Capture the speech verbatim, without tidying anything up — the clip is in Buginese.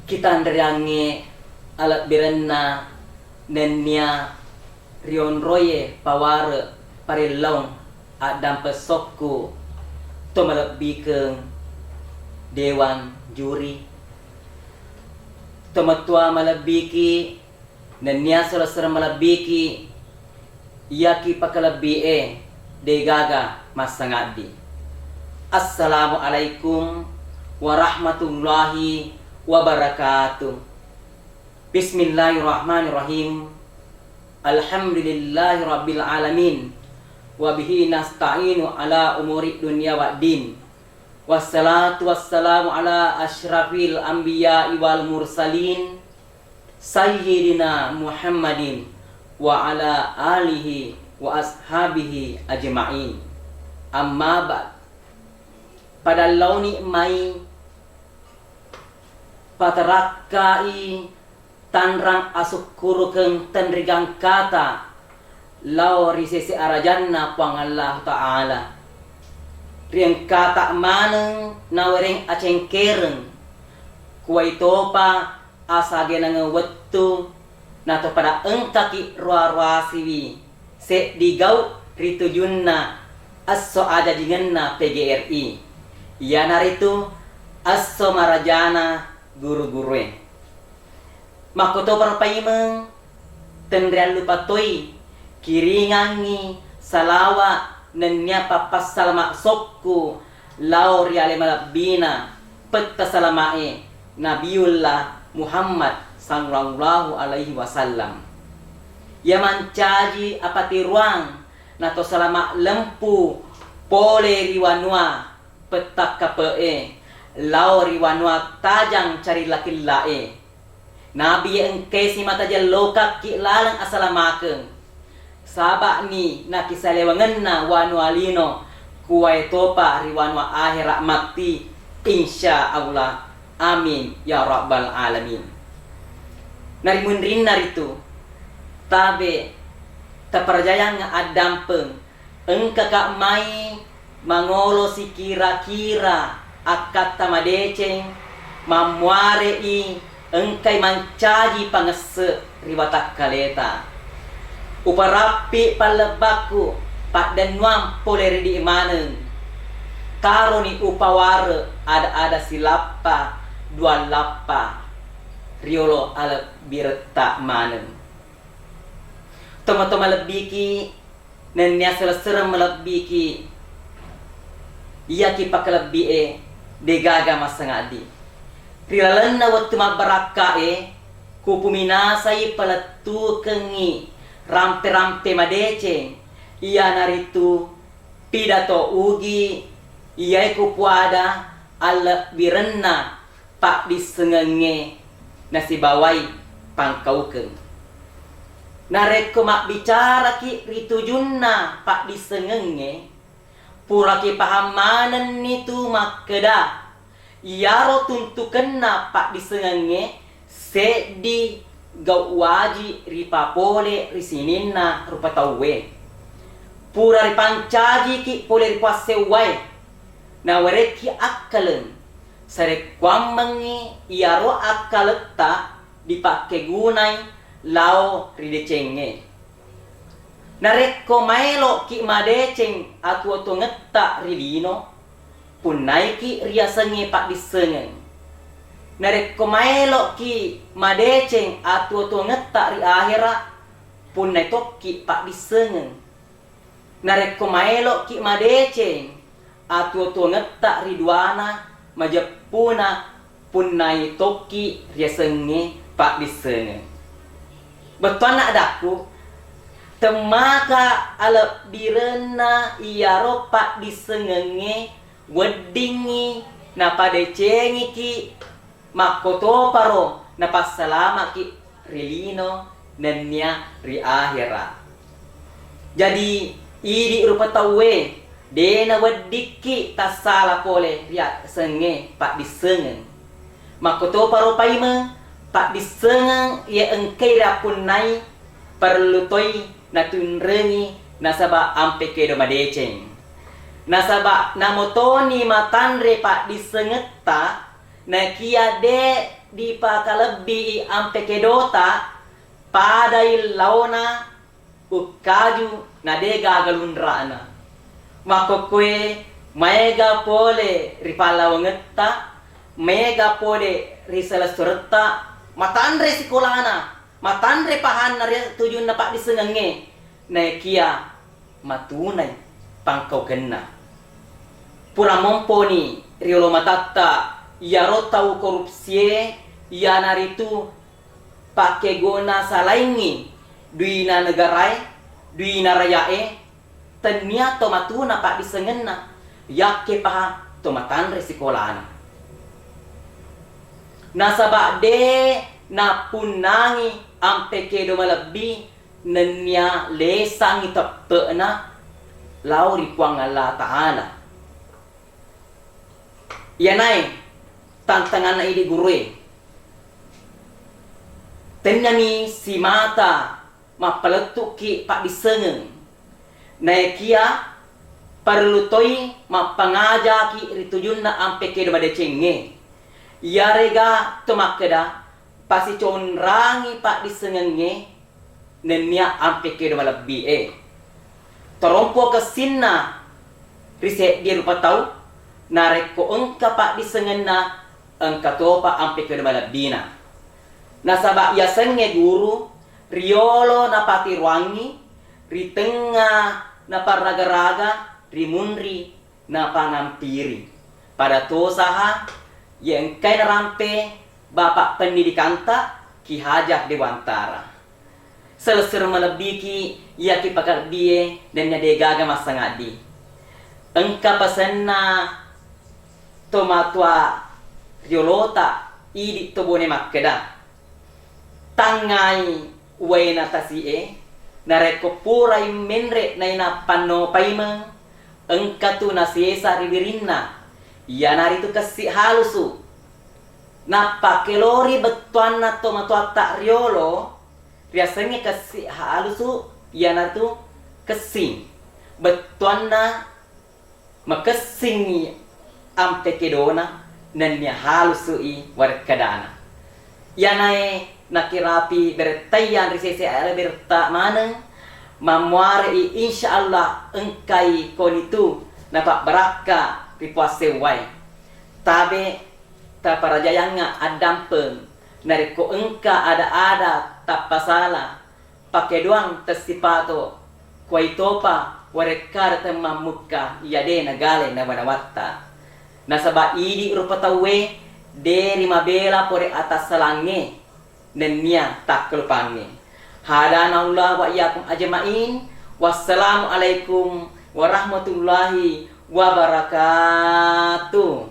Kitanreangnge alebbirenna nennia rionroie paware parellaung addampeng sokku to malebbikeng dewan juri. Tomatoa malebbiki nennia selesereng malebbiki, iyaki pakalebbi e degaga massangaddi. Assalamualaikum warahmatullahi wabarakatuh. Bismillahirrahmanirrahim. Alhamdulillahi rabbil alamin. Wa bihi nasta'inu ala umuri dunya waddin. Wassalatu wassalamu ala asyrafil anbiya'i wal mursalin, Sayyidina Muhammadin wa ala alihi wa ashabihi ajma'in. Amma ba'd. Padallauni mai patarakkai tanrang asukkurukeng tenrigangkata lao ri sese arajanna Puang Allahu Ta'ala. Riengkata maneng nawereng acengkereng, kuwaitopa asagenangeng wettu, natopada engkaki roa-roasiwi seddi gau ri tujunna esso ajajingenna P G R I, iyanaritu esso marajana guru-gurue. Makkotoparo paimeng, tenriallupa toi kiringangngi salawa nennia pappassalama sokku lao ri ale malebbina petta salamae Nabiullah Muhammad sallallahu alaihi wasallam. Iya mancaji apatiruang nato salama lempu pole ri wanua pettakkape'e lao ri wanua tajang carilla-killa'e. Nabi engkai simata jellokakki laleng asalamakeng. Saba'ni nakisalewangenna wanua lino, kuwaetopa ri wanua ahera matti, insya Allah. Amin ya rabbal alamin. Narimunrinna ritu, tabe taparajayang addampeng, engkaka mai mangolo sikira-kira akkatta madeceng, mammuare'i engkai mancaji pangesse ri watakkaleta. Uparappi pallebbakku, paddennuang pole ridi maneng. Taroni upaware ada-ada silappa, dua lappa, riolo alebbiretta maneng. Tomatoa malebbiki, nennia selessereng malebbiki, iyaki pakalebbi e degaga massangaddi. Ri lalenna wettu mabbarakka e, kupuminasai palettukengngi rampe-rampe madeceng, iyanaritu pidato ugi, iyae kupuada allebbirenna paddissengengnge nasibawai pangkaukeng. Narekko mabbicaraki ri tujunna paddissengengnge, puraki pahang manenni tu makkeda, iyaro tuntukenna paddissengengnge seddi gau waji ripapole ri sininna rupa tauwe. Pura ripancajiki pole ri passewwae, nawerekki akkaleng, sarekkuammengngi iyaro akkaletta dipakkegunai lao ri decengnge. Narekko maelo'ki madeceng atuo-tuongetta ri lino, punnaiki riasengnge paddissengeng. Narekko maelo'ki madeceng atuo-tuongetta ri ahera, punnai tokki paddissengeng. Narekko maelo'ki madeceng atuo-tuongetta ri duana majeppuna, punnai tokki riasengnge paddissengeng. Bettuanna adakku, temmaka alebbirenna iyaro paddissengengnge weddingngi napadecengiki. Makkotoparo napassalamaki ri lino nennia ri ahera. Jadi, idi rupa tauwe de naweddikki tassala pole riasengnge paddissengeng. Makkotoparo paimeng, paddissengeng iya engkai riappunnai parellu toi natunrengi nasaba ampe kedo madeceng. Nasaba namotoni matanre paddissengetta, Naekiya de' dipakalebbii ampe kedota, padai laona ukkaju na de' gaga lunra'na. Makkokkoe maega pole ri pallawangetta, maega pole ri selessuretta, matanre sikolana, matanre pahanna ri tujunna paddissengengnge, naekiya matunai pangkaukenna. Pura momponi riolo matatta iyaro tau korupsie, iyanaritu pakkegona salaingngi duina negarae, duina rayae, tennia to matuna paddissengenna, yakkepaha to matanre sikolana. Nasaba de' nappunnangi ampe kedo malebbi nennia lesangngi teppe'na lao ri Puang Allah Ta'ala. Iyanae tantanganna idi gurue. Tennami simata mappalettukki paddissengeng. Naekiya parellu toi mappangajaki ri tujunna ampe kedo madecengnge. Iyarega to makkeda, pasiconrangi paddissengengnge nennia ampe kedo malebbi e. Torompo kessinna ri seddie rupa tau, narekko engka paddissengenna, engka topa ampe kedo malebbina. Nasaba yasengnge guru, riolo napatiroangngi, ri tengnga naparaga-raga, ri munri napangampiri. Pada tosaha, ye engkai narampe Bapak Pendidikanta Ki Hajar Dewantara. Selessureng malebbiki iyaki pakalebbie nennia degaga massangaddi. Engka pasenna tomatoa riolota idi to Bone makkeda, tangngai uwaena tasi'e, narekko purai menre nainappa no paimeng, engkatu nasesa ri wirinna, iyanaritu kessi halusu. Nappa kelori bettuanna tomatoatta riolo, riasengnge kessi halusu, iyanaritu kessing. Bettuanna makessingngi ampe kedona nennia halusu'i warekkedana. Iyanae nakirapi berettayang ri sese ale beretta maneng, mammuare'i insya Allah engkai konitu napabbarakka ri puassewwae. Tabe taparajayangnga addampeng narekko engka ada-ada tappasala. Pakedoang tessipato, kuwaitopa warekkada temmammukka iya de nagale nawa-nawatta. Nasaba idi rupa tauwe de rimabela pore atassalangnge nennia takkalupangnge. Hadana Allah wa iyyakum ajma'in. Wassalamu alaikum warahmatullahi wabarakatuh.